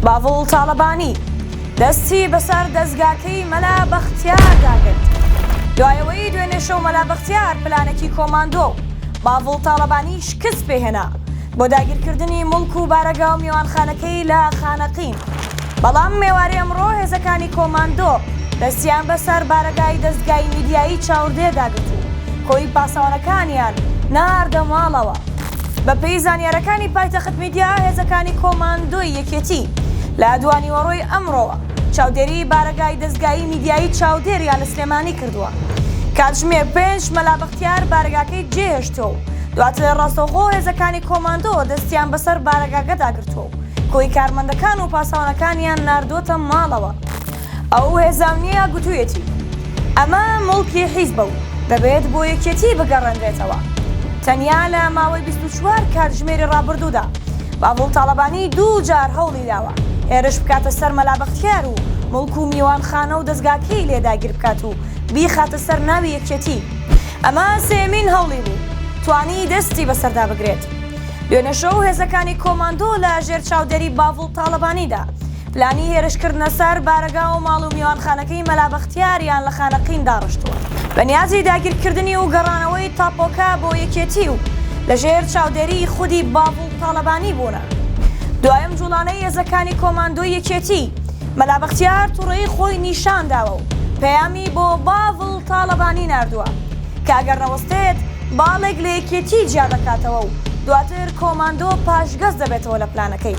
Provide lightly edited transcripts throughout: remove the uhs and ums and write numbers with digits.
باڤڵ تاڵەبانی دەستی بەسەر دەزگاکەی مەلا بەختیاردا گرت. دوای ئەوەی دوێنێ شەو مەلا بەختیار پلانێکی کۆماندۆ و باڤڵ تاڵەبانی شکست پێهێنا بۆ داگیرکردنی موڵک و بارەگا و میوانخانەکەی لە خانەقین، بەڵام ئێوارەی ئەمڕۆ هێزەکانی کۆماندۆ دەستیان بەسەر بارەگای دەزگای میدیایی چاودێردا گرت و کۆی پاسەوانەکانیان ناردە ماڵەوە. بەپێی زانیارەکانی پایتەخت میدیا، هێزەکانی کۆماندۆی یەکێتی لە دوانیوەڕۆی ئەمڕۆوە چاودێری بارەگای دەزگایی میدیایی چاودێریان لە سلێمانی کردووە. کاتژمێر پێنج مەلا بەختیار بارەگاکەی جێهێشتووە و دواتر ڕاستەوخۆ هێزەکانی کۆماندۆ دەستیان بەسەر بارەگاکەدا گرتووە و کۆی کارمەندەکان و پاسەوانەکانیان ناردووەتە ماڵەوە. ئەو هێزە ئەمنییە گوتوویەتی، ئەمە موڵکی حیزبە و دەبێت بۆ یەکێتی بگەڕێنرێتەوە. تەنیا لە ماوەی 24 کاتژمێری ڕابردوودا باڤڵ تاڵەبانی دوو جار هەوڵی داوە هێرش بکاتە سەر مەلا بەختیار و موڵک و میوانخانە و دەزگاکەی لێ داگیر بکات و بیخاتە سەر ناوی یەکێتی. ئەمە سێیەمین هەوڵی بوو توانی دەستی بەسەردا بگرێت. دوێنێ شەو هێزەکانی کۆماندۆ لە ژێر چاودێری باڤڵ تاڵەبانیدا پلانی هێرشکردنە سەر بارەگا و ماڵ و میوانخانەکەی مەلا بەختیاریان لە خانەقین داڕشتووە بە نیازی داگیرکردنی و گەڕانەوەی تاپۆکە بۆ یەکێتی و لە ژێر چاودێریی خودی باڤڵ تاڵەبانی بوونە. دوای ئەم جوڵانەی هێزەکانی کۆماندۆی یەکێتی، مەلا بەختیار توڕەیی خۆی نیشان داوە و پەیامی بۆ باڤڵ تاڵەبانی ناردووە کە ئەگەر نەوەستێت باڵێک لە یەکێتی جیا دەکاتەوە و دواتر کۆماندۆ پاشگەز دەبێتەوە لە پلانەکەی.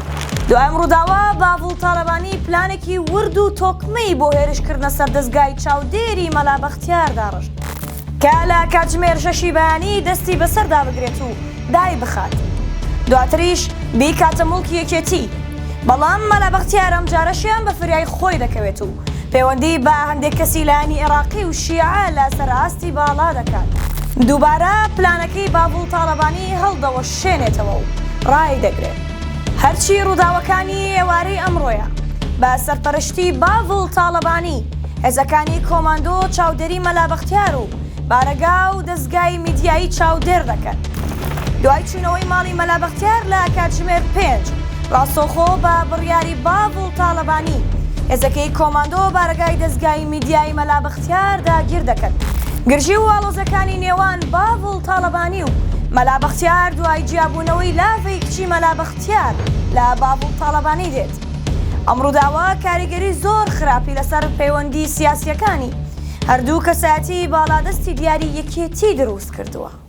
دوای ئەم ڕووداوە باڤڵ تاڵەبانی پلانێکی ورد و تۆکمەی بۆ هێرشکردنە سەر دەزگای چاودێری مەلا بەختیار داڕشت کە لە کاتژمێر شەشی بەیانی دەستی بەسەردا بگرێت و دایبخات دواتریش بیکاتە موڵکی یەکێتی، بەڵام مەلا بەختیار ئەمجارەشیان بە فریای خۆی دەکەوێت و پەیوەندی بە هەندێک کەسی لایەنی ئێراقی و شیعە لە سەر ئاستی باڵا دەکات. دووبارە پلانەکەی باڤڵ تاڵەبانی هەڵدەوەشێنێتەوە و ڕایدەگرێت. هەرچی ڕووداوەکانی ئێوارەی ئەمڕۆیە بە سەرپەرشتی باڤڵ تاڵەبانی، هێزەکانی کۆماندۆ چاودێری مەلا بەختیار و بارەگا و دەزگای میدیایی چاودێر دەکەن. دوای چوونەوەی ماڵی مەلا بەختیار لە کاتژمێر پێنج، ڕاستەوخۆ بە بڕیاری باڤڵ تاڵەبانی، هێزەکەی کۆماندۆ بارەگای دەزگای میدیایی مەلا بەختیار داگیر دەکەن. گرژی و ئاڵۆزەکانی نێوان باڤڵ تاڵەبانی و مەلا بەختیار دوای جیابوونەوەی لاڤەی کچی مەلا بەختیار لە باڤڵ تاڵەبانی دێت. ئەم ڕووداوە کاریگەری زۆر خراپی لەسەر پەیوەندی سیاسییەکانی هەردوو کەسایەتی باڵادەستی دیاری یەکێتی دروست کردووە.